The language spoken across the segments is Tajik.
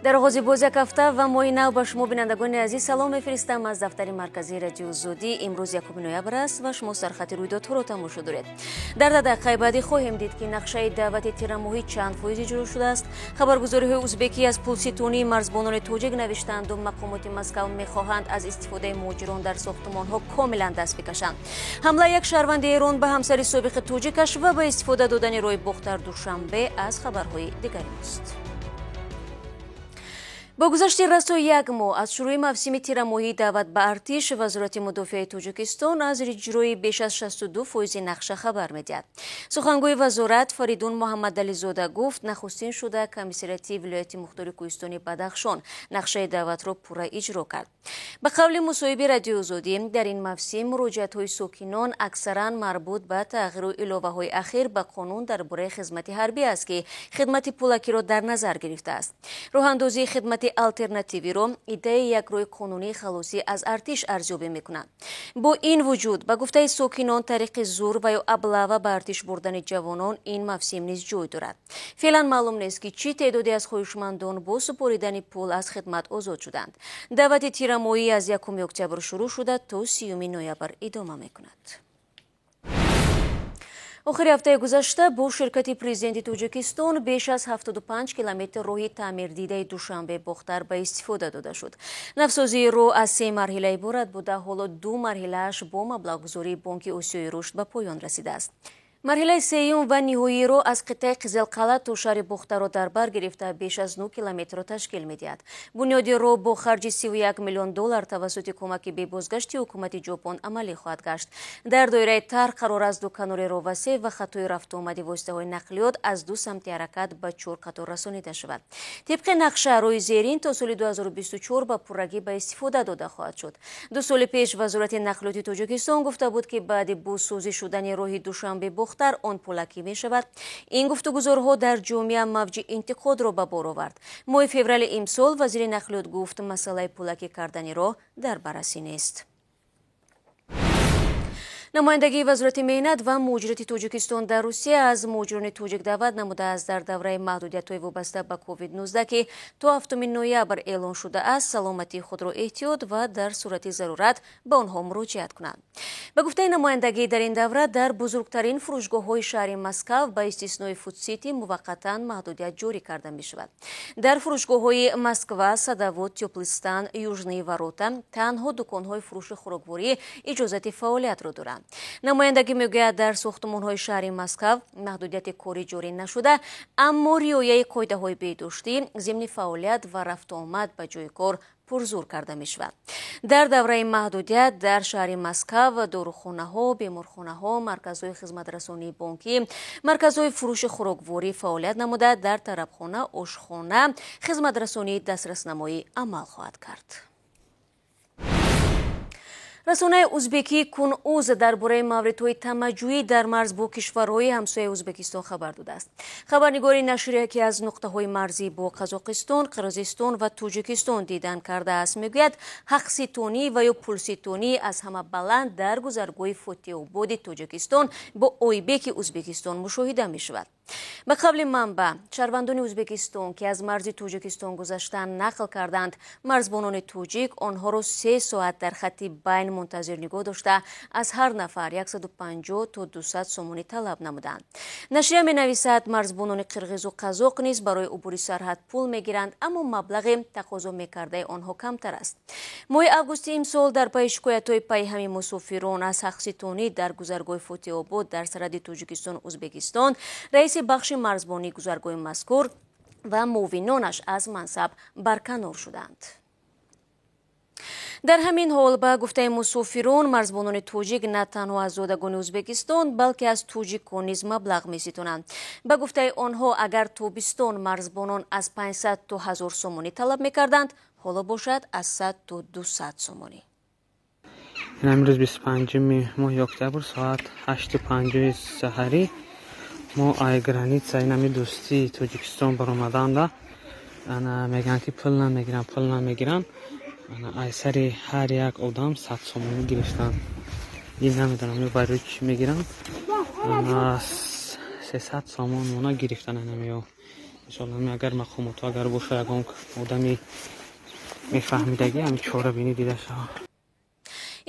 Дар оғози боз як ҳафта ва моҳи нав ба шумо, бинандагони азиз, салом мефиристам аз дафтари марказии Радиои Озодӣ. Имрӯз 1 ноябр аст ва шумо сархати рӯйдодҳоро тамошо доред. Дар дақиқаи баъдӣ хоҳем дид, ки нақшаи даъвати тирамоҳӣ чанд фоиз иҷро шудааст. Хабаргузориҳои узбекӣ аз пулситонии марзбонони тоҷик навиштаанду мақомоти Москав мехоҳанд аз истифодаи муҳоҷирон дар сохтумонҳо комилан даст бикашанд. Ҳамлаи як шаҳрванди Эрон ба ҳамсари собиқи тоҷикаш ва ба истифода додани роҳи Бохтар Душанбе аз хабарҳои дигари мост. Бо гузашти расо як моҳ аз шурӯи мавсими тирамоҳии даъват ба артиш, Вазорати мудофиаи Тоҷикистон аз иҷрои беш аз 62% нақша хабар медиҳад. Сухангӯи вазорат Фаридун Муҳаммадализода гуфт, нахустин шуда комиссариати вилояти мухтори Кӯҳистони Бадахшон нақшаи даъватро пурра иҷро кард. Ба қавли мусоҳиби Радиои Озодӣ, дар ин мавсим муроҷиатҳои сокинон аксаран марбут ба тағйиру иловаҳои ахир ба қонун дар бораи хизмати ҳарбӣ аст, ки хидмати пулакиро дар назар гирифтааст. Роҳандозии хидмати алтернативиро иддаи як роҳи қонунии халосӣ аз артиш арзёбӣ мекунанд. Бо ин вуҷуд, ба гуфтаи сокинон, тариқи зур ва ё аблава ба артиш бурдани ҷавонон ин мавсим низ ҷой дорад. Феълан маълум нест, ки чӣ теъдоде аз хоҳишмандон бо супоридани пул аз хидмат озод шуданд. Даъвати тирамоҳӣ аз 1 октябр шурӯъ шуда то 30 ноябр идома мекунад. Охири ҳафтаи гузашта бо ширкати президенти Тоҷикистон беш аз 75 километр роҳи таъмирдидаи Душанбе Бохтар ба истифода дода шуд. Навсозии роҳ аз 3 марҳила иборат буда, ҳоло 2 марҳилааш бо маблағгузории Бонки Осиёи Рушд ба поён расидааст. Марҳилаи сеюм ва ниҳоиро аз қитъаи Қизилқалъа то шаҳри Бохтарро дар бар гирифта беш аз 9 километрро ташкил медиҳад. Бунёди роҳ бо харҷи 31 миллион доллар тавассути кӯмаки бебозгашти ҳукумати Ҷопон амалӣ хоҳад гашт. Дар доираи тарҳ қарор аст ду канори роҳ васеъ ва хатои рафтуомади воситаҳои нақлиёт аз 2 самти ҳаракат ба 4 қатор расонида шавад. Тибқи нақша, роҳи зерин то соли 2024 ба пуррагӣ ба истифода дода хоҳад шуд. 2 соли пеш Вазорати нақлиёти Тоҷикистон гуфта буд, ки баъди бозсозӣ шудани роҳи Душанбе Бохтар он пулакӣ мешавад. Ин гуфтугузорҳо дар ҷомеа мавҷи интиқодро ба бор овард. Моҳи феврали имсол вазири нақлиёт гуфт, масъалаи пулакӣ кардани роҳ дар баррасӣ нест. Намояндагии Вазорати меҳнат ва муҳоҷирати Тоҷикистон дар Русия аз муҳоҷирони тоҷик даъват намудааст, дар давраи маҳдудиятҳои вобаста ба COVID-19, ки то 7 ноябр эълон шудааст, саломатии худро эҳтиёт ва дар сурати зарурат ба онҳо муроҷиат кунанд. Ба гуфтаи намояндагӣ, дар ин давра дар бузургтарин фурӯшгоҳҳои шаҳри Москав ба истиснои Фудсити муваққатан маҳдудият ҷорӣ карда мешавад. Дар фурӯшгоҳҳои Москва, Садовод, Тёплыстан, Южные ворота танҳо дуконҳои фурӯши хӯрокворӣ иҷозати фаъолиятро доранд. Намояндагӣ мегӯяд, дар сохтумонҳои шаҳри Москав маҳдудияти корӣ ҷорӣ нашуда, аммо риояи қоидаҳои беҳдоштӣ зимни фаъолият ва рафтуомад ба ҷои кор пурзур карда мешавад. Дар давраи маҳдудият дар шаҳри Москав дорухонаҳо, беморхонаҳо, марказҳои хизматрасонии бонкӣ, марказҳои фурӯши хӯрокворӣ фаъолият намуда, дар тарабхона, ошхона хизматрасонии дастраснамоӣ амал хоҳад кард. Расонаи узбекӣ Кун-Уз дар бораи мавридҳои тамаҷӯӣ дар марз бо кишварҳои ҳамсояи Узбекистон хабар додааст. Хабарнигори нашрия, ки аз нуқтаҳои марзӣ бо Қазоқистон, Қирғизистон ва Тоҷикистон дидан кардааст, мегӯяд, ҳақситонӣ ва ё пулситонӣ аз ҳама баланд дар гузаргоҳи Фотеободи Тоҷикистон бо Ойбеки Узбекистон мушоҳида мешавад. Ба қавли манбаъ, шаҳрвандони Узбекистон, ки аз марзи Тоҷикистон гузаштан, нақл карданд, марзбонони тоҷик онҳоро 3 соат дар хатти байн мунтазир нигоҳ дошта, аз ҳар нафар 150 то 200 сомонӣ талаб намуданд. Нашрия менависад, марзбонони қирғизу қазоқ низ барои убури сарҳад пул мегиранд, аммо маблағи тақозо мекардаи онҳо камтар аст. Моҳи августи имсол дар пайи шикоятҳои пайҳами мусофирон аз ҳақситонӣ дар гузаргоҳи Фотеобод дар сарҳади Тоҷикистон Узбекистон, раиси бахши марзбонии гузаргоҳи мазкур ва муовинонаш аз мансаб барканор шуданд. Дар ҳамин ҳол, ба гуфтаи мусофирон, марзбонони тоҷик на танҳо аз зодагони Узбекистон, балки аз тоҷикон низ маблағ меситонанд. Ба гуфтаи онҳо, агар тобистон марзбонон аз 500 то 1000 сомонӣ талаб мекарданд, ҳоло бошад аз 100 то 200 сомонӣ. Имрӯз 25 моҳи октябр соат 8:50 саҳарӣ мо ай границаи нами дӯстии Тоҷикистон баромаданда, мегӯянд, ки пул намегиранд, пул намегиранд. Ай сари ҳар як одам 100 сомонӣ гирифтанд. Ин намедонам ё барои чӣ мегиранд. 300 сомон мона гирифтан. Анамиё Мисол агар мақомотҳо агар боша, ягон одами мефаҳмидагӣ, ҳами чорабинӣ дида шавад.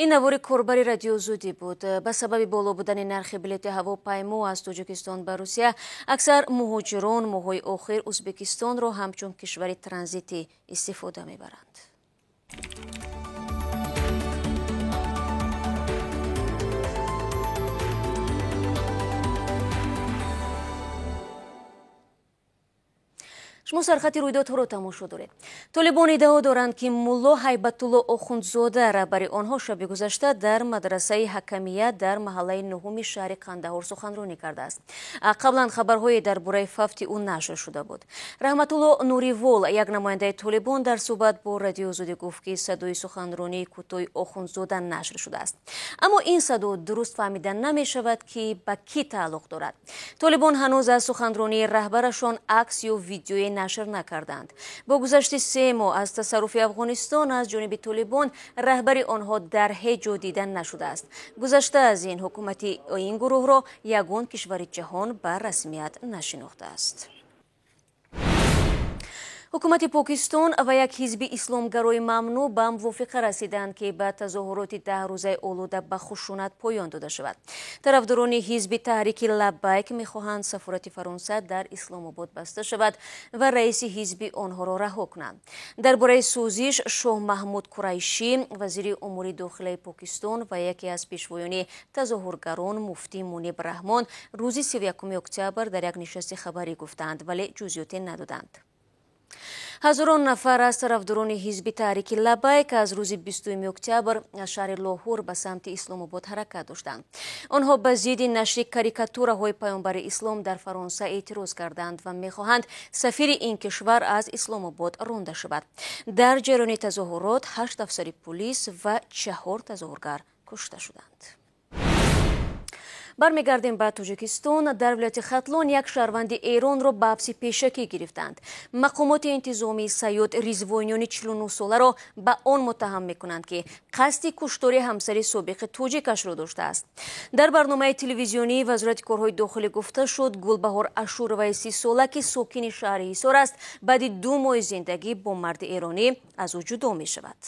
Ин навори корбари Радио Озодӣ буд. Ба сабаби боло будани нархи билети ҳавопаймо аз Тоҷикистон ба Русия, аксар муҳоҷирон моҳҳои охир Ӯзбекистонро ҳамчун кишвари транзитӣ истифода мебаранд. Шумо сархати рӯйдодҳоро тамошо доред. Толибон иддао доранд, ки мулло Ҳайбатулло Охундзода, раҳбари онҳо, шаби гузашта дар мадрасаи Ҳакамият дар маҳаллаи нуҳуми шаҳри Қандаҳор суханронӣ кардааст. Қаблан хабарҳое дар бораи фавти ӯ нашр шуда буд. Раҳматулло Нуривол, як намояндаи Толибон, дар суҳбат бо Радио Озодӣ гуфт, ки садои суханронии кӯтоҳи Охундзода нашр шудааст. Аммо ин садо дуруст фаҳмида намешавад, ки ба кӣ тааллуқ дорад. Толибон ҳанӯз аз суханронии раҳбарашон акс ё видеое нашр накарданд. Бо гузашти 3 моҳ аз тасарруфи Афғонистон аз ҷониби Толибон, раҳбари онҳо дар ҳеҷ ҷо дида нашудааст. Гузашта аз ин, ҳукумати ин гурӯҳро ягон кишвари ҷаҳон ба расмият нашинохтааст. Ҳукумати Покистон ва як ҳизби исломгарои мамнӯъ ба мувофиқа расиданд, ки ба тазоҳуроти 10 рӯзаи олуда ба хушунат поён дода шавад. Тарафдорони ҳизби Таҳрики Лаббайк мехоҳанд сафорати Фаронса дар Исломобод баста шавад ва раиси ҳизби онҳоро раҳо кунанд. Дар бораи созиш Шоҳ Маҳмуд Қурайшӣ, вазири умури дохилаи Покистон, ва яке аз пешвоёни тазоҳургарон, муфтӣ Муниб Раҳмон, рӯзи 31 октябр дар як нишасти хабарӣ гуфтанд, вале ҷузъиёте надоданд. Ҳазорон нафар аз тарафдорони ҳизби Таҳрики Лабайк аз рӯзи 20 октябр аз шаҳри Лоҳур ба самти Исломобод ҳаракат доштанд. Онҳо ба зидди нашри карикатураҳои паёмбари ислом дар Фаронса эътироз карданд ва мехоҳанд сафири ин кишвар аз Исломобод ронда шавад. Дар ҷараёни тазоҳурот ҳашт афсари пулис ва чаҳор тазоҳургар кушта шуданд. Бармегардем ба Тоҷикистон. Дар вилояти Хатлон як шаҳрванди Эронро ба ҳабси пешакӣ гирифтанд. Мақомоти интизомии Сайёд Ризвониёни 49 соларо ба он муттаҳам мекунанд, ки қасди куштори ҳамсари собиқи тоҷикашро доштааст. Дар барномаи телевизионии Вазорати корҳои дохилӣ гуфта шуд, Гулбаҳор Ашуроваи 30 сола, ки сокини шаҳри Ҳисор аст, баъди 2 моҳи зиндагӣ бо марди эронӣ аз ӯ ҷудо мешавад.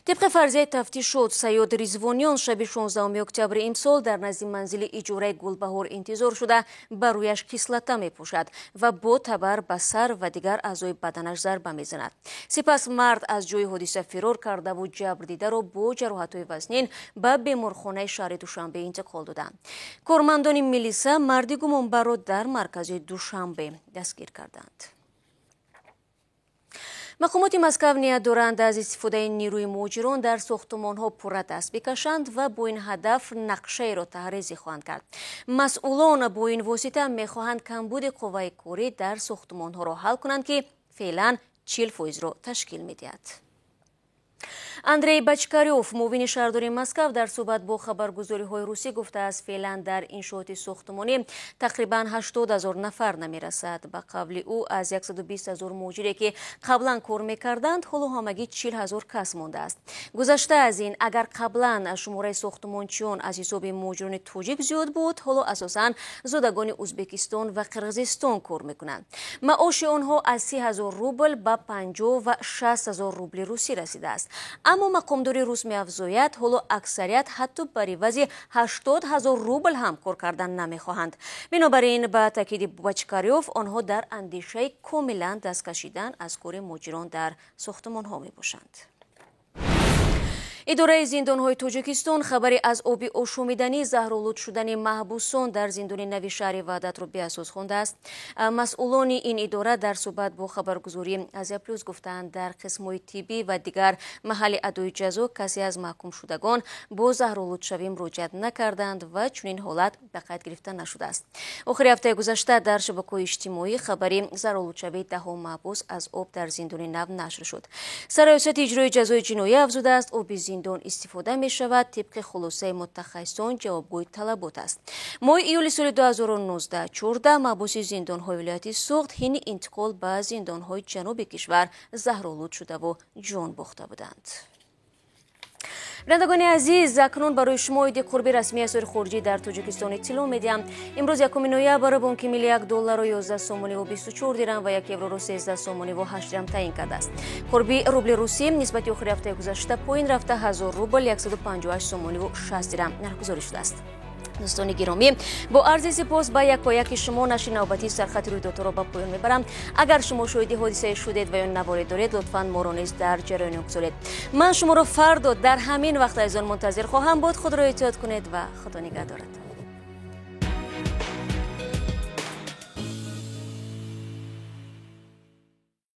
Тибқи фарзияи тафтишот, Сайёд Ризвониён шаби 16 октябри имсол дар назди манзили иҷораи Гулбаҳор интизор шуда, ба рӯяш кислота мепӯшад ва бо табар ба сар ва дигар аъзои баданаш зарба мезанад. Сипас мард аз ҷои ҳодиса фирор кардаву ҷабрдидаро бо ҷароҳатҳои вазнин ба беморхонаи шаҳри Душанбе интиқол доданд. Кормандони милиса марди гумонбарро дар маркази Душанбе дастгир карданд. Мақомоти Москав ният доранд аз истифодаи нерӯи муҳоҷирон дар сохтумонҳо пурра даст бикашанд ва бо ин ҳадаф нақшаеро таҳрезӣ хоҳанд кард. Масъулон бо ин восита мехоҳанд камбуди қувваи корӣ дар сохтумонҳоро ҳал кунанд, ки феълан 40 фоизро ташкил медиҳад. Андрей Бочкарёв, муовини шаҳрдори Москав, дар суҳбат бо хабаргузориҳои русӣ гуфтааст, феълан дар иншооти сохтумонӣ тақрибан 80 000 нафар намерасад. Ба қавли ӯ, аз 120 ҳазор муҳоҷире, ки қаблан кор мекарданд, ҳоло ҳамагӣ 40 ҳазор кас мондааст. Гузашта аз ин, агар қаблан шумораи сохтумончиён аз ҳисоби муҳоҷирони тоҷик зиёд буд, ҳоло асосан зодагони Ӯзбекистон ва Қирғизистон кор мекунанд. Маоши онҳо аз 30 ҳазор рубл ба 50 ва 60 ҳазор рубли русӣ расидааст. Аммо мақомдори рус меафзояд, ҳоло аксарият ҳатто бар ивази 80 ҳазор рубл ҳам кор кардан намехоҳанд. Бинобар ин, ба таъкиди Бочкарёв, онҳо дар андешаи комилан даст кашидан аз кори муҳоҷирон дар сохтумонҳо мебошанд. Идораи зиндонҳои Тоҷикистон хабари аз оби ошомиданӣ заҳролуд шудани маҳбусон дар зиндони нави шаҳри Ваҳдатро беасос хондааст. Масъулони ин идора дар суҳбат бо хабаргузории Азия Плюс гуфтаанд, дар қисмҳои тиббӣ ва дигар маҳалли адои ҷазо касе аз маҳкумшудагон бо заҳролудшавӣ муроҷиат накарданд ва чунин ҳолат ба қайд гирифта нашудааст. Охири ҳафтаи гузашта дар шабакаҳои иҷтимоӣ хабари заҳролудшавии даҳҳо маҳбус аз об дар зиндони нав нашр шуд. Сарраёсати иҷрои ҷазои ҷиноӣ афзудааст, оби зиндон истифода мешавад, тибқи хулосаи мутахассисон ҷавобгӯи талабот аст. Моҳи июли соли 2019 14 маҳбуси зиндонҳои вилояти Суғд ҳини интиқол ба зиндонҳои ҷануби кишвар заҳролуд шудаву ҷон бохта буданд. Бинандагони азиз, акнун барои шумо оиди қурби расмии асъори хориҷӣ дар Тоҷикистон иттилоъ медиҳам. Имрӯз 1 ноябр Бонки Миллӣ 1 долларро 11 сомониву 24 дирам ва 1 евроро 13 сомониву 8 дирам таъин кардааст. Қурби рубли русӣ нисбати охири ҳафтаи гузашта поин рафта 1000 рубл 158 сомониву 60 дирам нархгузорӣ шудааст. Дӯстони гиромӣ, бо арзи сипос ба якояки шумо нашри навбатии сархати рӯйдодҳоро ба поён мебарам. Агар шумо шоҳиди ҳодисае шудед ва ё наворе доред, лутфан моро низ дар ҷараёни гузоред. Ман шуморо фардо дар ҳамин вақт, азизон, мунтазир хоҳам буд. Худро эҳтиёт кунед ва Худо нигаҳдоратон.